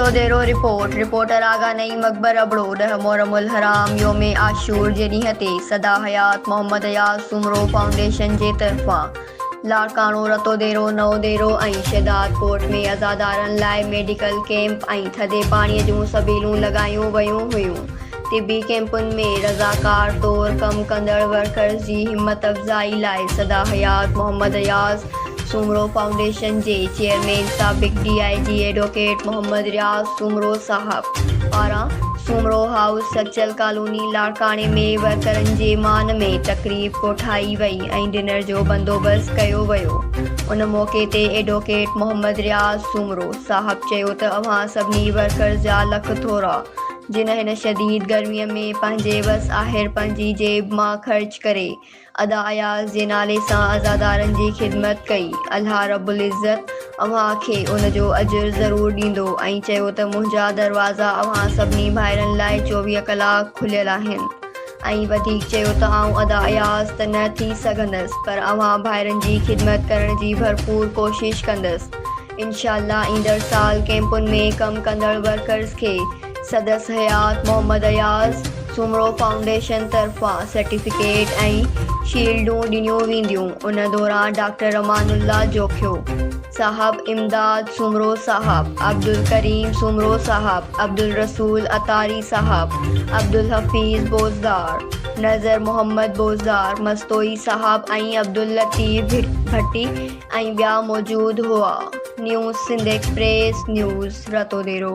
Ratodero, report, reporter Agha Naeem Akbar Abro, ڏهه محرم الحرام يوم عاشور جي ڏينهن تي سدا حيات محمد اياز سومرو فائونڊيشن جي طرفان لاڙڪاڻو، رتوديرو، نئون ديرو ۽ شهدادڪوٽ ۾ عزادارن لاء ميڊيڪل ڪئمپ ۽ ٿڌي پاڻي جون سبيلون لڳايون ويون هيون. طبي ڪئمپن ۾ رضاڪار طور ڪم ڪندڙ ورڪرز جي همت افزائي لاء سدا حيات محمد اياز سومرو فائونڊيشن جي چيئرمين سابق D I G advocate Muhammad Riaz Soomro صاحب پاران سومرو هائوس سچل ڪالوني لاڙڪاڻي ۾ ورڪرن جي مان ۾ تقريب ڪوٺائي وئي ۽ ڊنر جو بندوبست ڪيو ويو ان موقعي تي ايڊووڪيٽ محمد رياض سومرو صاحب چيو ته اوهان سڀني ورڪرز جا لک ٿورا جن هن شديد گرميء ۾ پنهنجي وس آهر پنهنجي جيب مان خرچ ڪري ادا اياز جي نالي سان عزادارن جي خدمت ڪئي. الله رب العزت اوهان کي ان جو اجر ضرور ڏيندو ۽ چيو ته منهنجا دروازا اوهان سڀني ڀائرن لاء 24 ڪلاڪ کليل آهن ۽ وڌيڪ چيو ته آئون ادا اياز ته نه ٿي سگهندس پر اوهان ڀائرن جي خدمت ڪرڻ جي ڀرپور ڪوشش ڪندس. انشاء الله ايندڙ سال ڪئمپن ۾ ڪم ڪندڙ ورڪرز کي سدس حيات محمد اياز سومرو فائونڊيشن طرفان سرٽيفڪيٽ ۽ شيلڊون ڏنيون وينديون ان دوران ڊاڪٽر امان الله جوکيو صاحب، امداد سومرو صاحب، عبدالڪريم سومرو صاحب، عبدالرسول عطاري صاحب، عبدالحفيظ بوزدار، نظر محمد بوزدار، مستوئي صاحب ۽ عبداللطيف ڀٽي ۽ ٻيا موجود هئا. News Sindh express news Ratodero.